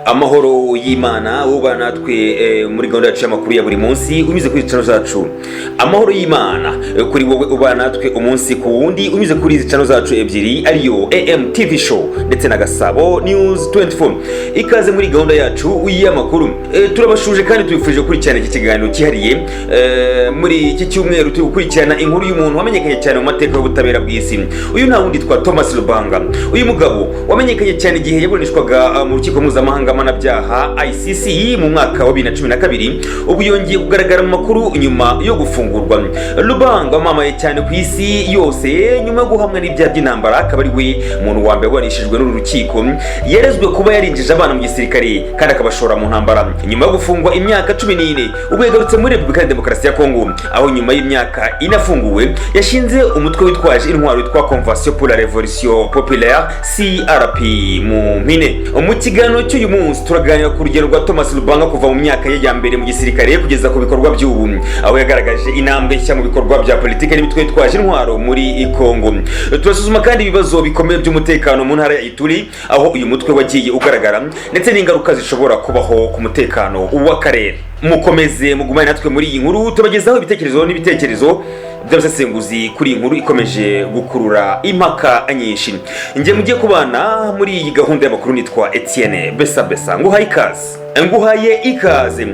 Amahoro y'Imana uba natwe muri gahunda yacu y'amakuru ya buri munsi unyuze kuri channel zacu. Amahoro y'Imana kuri wowe uba natwe umunsi ku wundi unyuze kuri izi channel zacu ebyiri, ariyo AM TV Show ndetse na Gasabo News 24. Ikaze muri gahunda yacu y'amakuru. Turabashuje kandi tubifurije gukurikirana iki kiganiro cyihariye. Muri iki cyumweru turi gukurikirana inkuru y'umuntu wamenyekanye cyane mu mateka y'ubutabera bw'isi. Uyu nta wundi twa Thomas Lubanga. Uyu mugabo wamenyekanye cyane igihe yaburanishwaga mu rukiko mpuzamahanga mpanabyaha ICC mu mwaka wa 2012, ubu yongeye kugaragara mu makuru nyuma yo gufungurwa. Lubanga wamamaye cyane ku isi yose nyuma yo guhamwa n'ibyaha by'intambara, akaba ari we muntu wa mbere waburanishijwe n'uru rukiko. Yarezwe kuba yarinjije abana mu gisirikare kandi akabashora mu ntambara. Nyuma yo gufungwa imyaka 14, ubu yagarutse muri Repubulika ya Demokarasi ya Kongo, aho nyuma y'imyaka 4 afunguwe yashinze umutwe witwaje intwaro witwa Convention pour la Révolution Populaire, CRP mu mpine. Mu kiganiro cy'uyu munsi turaganira ku rugero rwa Thomas Lubanga kuva mu myaka ye ya mbere mu gisirikare kugeza ku bikorwa by'ubu, aho yagaragaje intambwe nshya mu bikorwa bya politiki n'imitwe yitwaje intwaro muri Kongo. Turasuzuma kandi ibibazo bikomeye by'umutekano mu ntara ya Ituri, aho uyu mutwe wagiye ugaragara, ndetse n'ingaruka zishobora kubaho ku mutekano w'akarere. Mukomeze mugumane natwe muri iyi nkuru, tubagezaho ibitekerezo n'ibitekerezo by'abasesenguzi kuri iyi nkuru ikomeje gukurura impaka nyinshi. Njye mugiye kubana muri iyi gahunda y'amakuru nitwa Etienne Besa Besa. Nguhaye ikaze, nguhaye ikaze.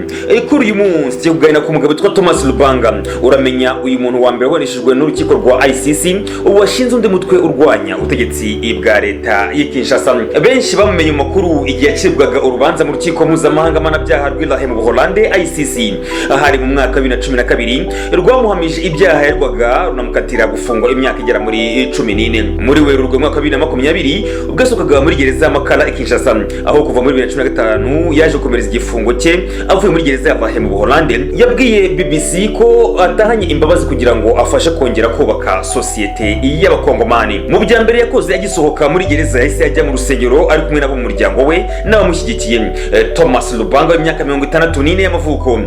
Kuri uyu munsi tugiye kuganira ku mugabo witwa Thomas Lubanga. Uramenya uyu muntu wa mbere waburanishijwe n'urukiko rwa ICC, ubu washinze undi mutwe urwanya ubutegetsi bwa leta y'i Kinshasa. Benshi bamumenye mu makuru igihe yacibwaga urubanza mu rukiko mpuzamahanga mpanabyaha rw'i La Haye mu Buholande, ICC. Hari mu mwaka wa 2012. Rwamuhamije ibyaha yaregwaga, runamukatira gufungwa imyaka igera muri 14. Muri Werurwe mu mwaka wa 2020 ubwo yasohokaga muri gereza ya Makala i Kinshasa, aho kuva muri 2015 yaje gukomereza igifungo cye avuye muri gereza ya La Haye mu Buholande, yabwiye BBC ko atahanye imbabazi kugira ngo afashe kongera kubaka sosiyete y'Abakongomani. Mu bya mbere yakoze agisohoka muri gereza, yahise ajya mu rusengero ari kumwe n'abo mu muryango we n'abamushyigikiye. Thomas Lubanga w'imyaka 64 y'amavuko,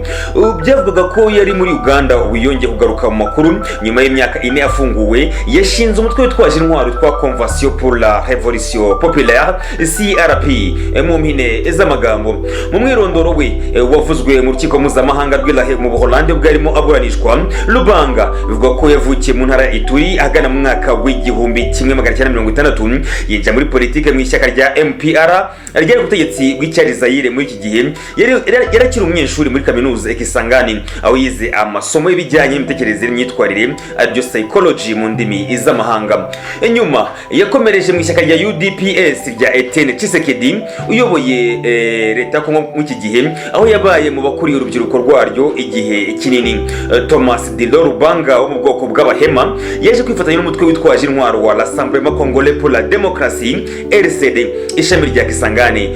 byavugaga ko yari muri Uganda, ubu yongeye kugaruka mu makuru nyuma y'imyaka 4 afunguwe. Yashinze umutwe witwaje intwaro witwa Convention pour la Révolution Populaire, CRP mu mpine z'amagambo. Mu mwirondoro we wavuzwe mu rukiko mpuzamahanga rw'i La Haye mu Buholande bwarimo aburanishwa, Lubanga bivugwa ko yavukiye mu ntara ya Ituri ahagana mu mwaka w'1960. Yinjira muri politike mu ishyaka rya MPR ryari ku butegetsi bw'icyari Zaire muri iki gihe. Yari akiri umunyeshuri muri kaminuza ya Kisangani, aho yize amasomo y'ibijyanye n'imitekerereze n'imyitwarire, aribyo psychology mu ndimi z'amahanga. Nyuma yakomereje mu ishyaka rya UDPS rya Etienne Tshisekedi uyoboye leta ya Kongo muri iki gihe, aho yabaye mu bakuriye urubyiruko rwaryo igihe kinini. Thomas Dilo Lubanga wo mu bwoko bw'Abahema yaje kwifatanya n'umutwe witwaje intwaro wa Rassemblement Congolais pour la Démocratie, RCD, ishami rya Kisangani,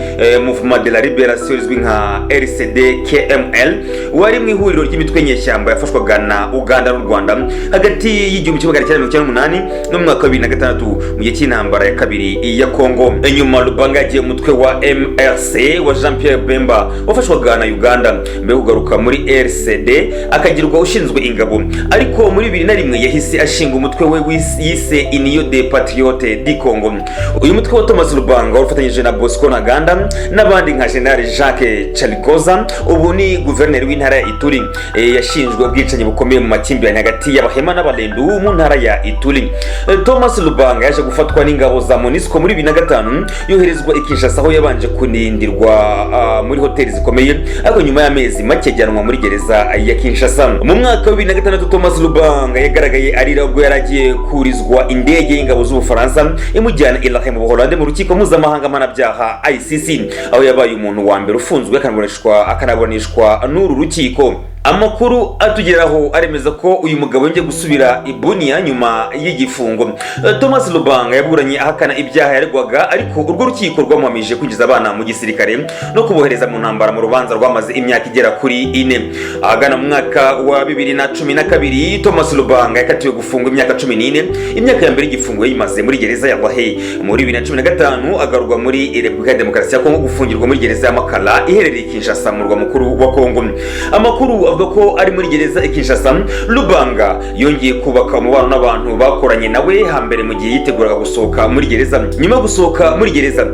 Mouvement de la Libération rizwi nka RCD KML, wari mu ihuriro ry'imitwe nyeshyamba yafashwaga na Uganda n'u Rwanda hagati y'1998 n'umwaka wa 2006 mu gihe cy'intambara ya kabiri ya Kongo. Nyuma Lubanga yagiye mu mutwe wa MRC wa Jean Pierre Bemba wafashwaga na Uganda, mbere yo kugaruka muri RCD akagirwa ushinzwe ingabo. Ariko muri 2001 yahise ashinga umutwe we yise Union des Patriotes du Congo. Uyu mutwe wa Thomas Lubanga wari ufatanyije na Bosco Ntaganda n'abandi nka General Jacques Chiarakoza, ubu ni guverineri w'intara ya Ituri. Yashinjwe ubwicanyi bukomeye mu makimbirane hagati y'Abahema n'Abalendu mu ntara ya Ituri. Thomas Lubanga yaje gufatwa n'ingabo za MONUSCO muri 2005, yoherezwa i Kinshasa, aho yabanje kunindirwa muri hoteli zikomeye, ariko nyuma y'amezi make ajyanwa muri gereza ya Kinshasa. Mu mwaka wa 2006 Thomas Lubanga yagaragaye arira ubwo yari agiye kurizwa indege y'ingabo z'Ubufaransa imujyana i La Haye mu Buholande mu rukiko mpuzamahanga mpanabyaha ICC, aho yabaye umuntu wa mbere ufunzwe akanaburanishwa n'uru rukiko. Amakuru atugeraho aremeza ko uyu mugabo yongeye gusubira i Bunia nyuma y'igifungo. Thomas Lubanga yaburanye ahakana ibyaha yaregwaga, ariko urwo rukiko rwamuhamije kwinjiza abana mu gisirikare no kubohereza mu ntambara mu rubanza rwamaze imyaka igera kuri 4. Ahagana mu mwaka wa 2012 Thomas Lubanga yakatiwe gufungwa imyaka 14. Imyaka ya mbere y'igifungo yayimaze muri gereza ya La Haye. Muri 2015 agarurwa muri Repubulika ya Demokarasi ya Kongo gufungirwa muri gereza ya Makala iherereye i Kinshasa, mu murwa mukuru wa Kongo. Amakuru avuga Avuga ko ari muri gereza i Kinshasa. Lubanga yongeye kubaka umubano n'abantu bakoranye nawe hambere mu gihe yiteguraga gusohoka muri gereza. Nyuma yo gusohoka muri gereza,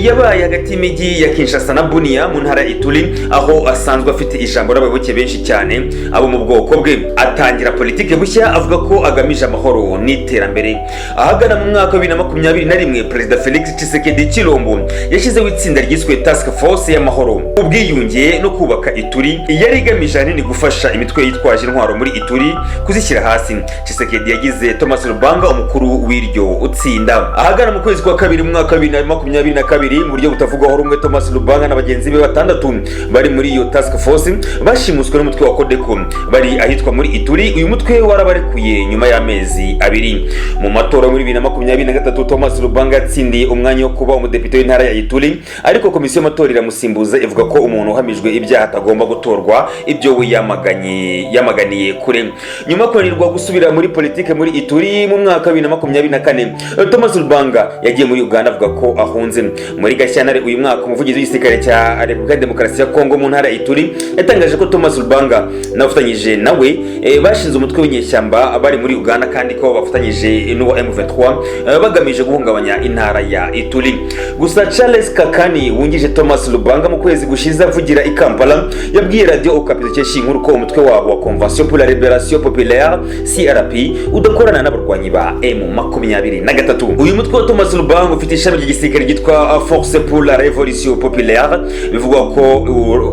yabaye hagati y'imijyi ya Kinshasa na Bunia mu ntara ya Ituri, aho asanzwe afite ijambo n'abayoboke benshi cyane abo mu bwoko bwe. Atangira politike bushya, avuga ko agamije amahoro n'iterambere. Ahagana mu mwaka wa 2021, Perezida Felix Tshisekedi Tshilombo yashyizeho itsinda ryiswe Task Force y'amahoro, ubwiyunge no kubaka Ituri, yari igamije ahanini gufasha imitwe yitwaje intwaro muri Ituri kuzishyira hasi. Tshisekedi yagize Thomas Lubanga umukuru w'iryo tsinda. Ahagana mu kwezi kwa kabiri mu mwaka wa 2022, mu buryo butavugwaho rumwe, Thomas Lubanga na bagenzi be batandatu bari muri iyo task force bashimuswe n'umutwe wa Codeco bari ahitwa muri Ituri. Uyu mutwe warabarekuye nyuma y'amezi 2. Mu matora muri 2023, Thomas Lubanga yatsindiye umwanya wo kuba umudepite w'intara ya Ituri, ariko komisiyo y'amatora iramusimbuza, ivuga ko umuntu uhamijwe ibyaha atagomba gutorwa, ibyo we yamaganye yamaganiye kure. Nyuma yo kunanirwa gusubira muri politike muri Ituri, mu mwaka wa 2024 Thomas Lubanga yagiye muri Uganda, avuga ko ahunze. Muri Gashyantare uyu mwaka, umuvugizi w'igisirikare cya Repubulika ya Demokarasi ya Kongo mu ntara ya Ituri yatangaje ko Thomas Lubanga n'abafatanyije nawe bashinze umutwe w'inyeshyamba bari muri Uganda, kandi ko bafatanyije n'uwa M23 bagamije guhungabanya intara ya Ituri. Gusa Charles Kakani wungije Thomas Lubanga, mu kwezi gushize avugira i Kampala, yabwiye Radio Okapi dukesha iyi nkuru ko umutwe wabo wa Convention pour la Libération Populaire, CRP, udakorana n'abarwanyi ba M23. Uyu mutwe wa Thomas Lubanga ufite ishami ry'igisirikare ryitwa Force pour la Révolution Populaire, bivugwa ko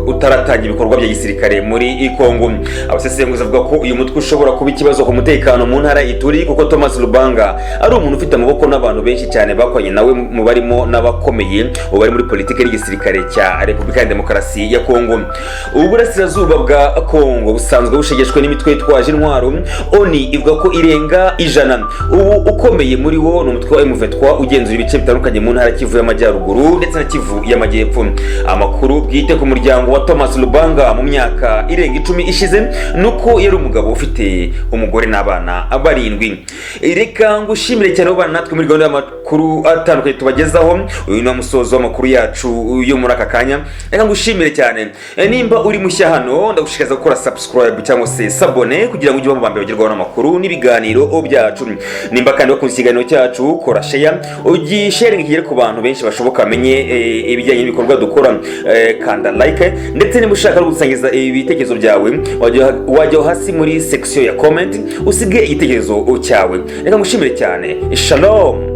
utaratangira ibikorwa bya gisirikare muri Kongo. Abasesenguzi bavuga ko uyu mutwe ushobora kuba ikibazo ku mutekano mu ntara ya Ituri, kuko Thomas Lubanga ari umuntu ufite amaboko n'abantu benshi cyane bakoranye nawe, mu barimo n'abakomeye ubu bari muri politiki y'igisirikare cya Repubulika ya Demokarasi ya Kongo. Uburasirazuba bwa Kongo busanzwe bushegeshwe n'imitwe yitwaje intwaro, ONU ivuga ko irenga 100. Ubu ukomeye muri wo ni umutwe wa M23 ugenzura ibice bitandukanye mu ntara Kivu y'Amajyaruguru ndetse na Kivu y'Amajyepfo. Amakuru bwite ku muryango wa Thomas Lubanga mu myaka irenga 10 ishize nuko yari umugabo ufite umugore n'abana barindwi. Reka ngushimire cyane ubana natwe muri gahunda y'amakuru atandukanye tubagezaho. Uyu ni musozo w'amakuru yacu yo muri aka kanya. Reka ngushimire cyane. Nimba uri mushya hano, ndagushishikariza gukora subscribe cyangwa se s'abonner kugira ngo ujye uba mu ba mbere bagerwaho n'amakuru n'ibiganiro byacu. Nimba kandi wakunze ikiganiro cyacu, kora share, ugisharinga kigere ku bantu benshi bashoboka, bamenye ibijyanye n'ibikorwa dukora. Kanda like, ndetse niba ushaka no gusangiza ibitekerezo byawe, wajya hasi muri section ya comment usige igitekerezo cyawe. Reka ngushimire cyane. Shalom.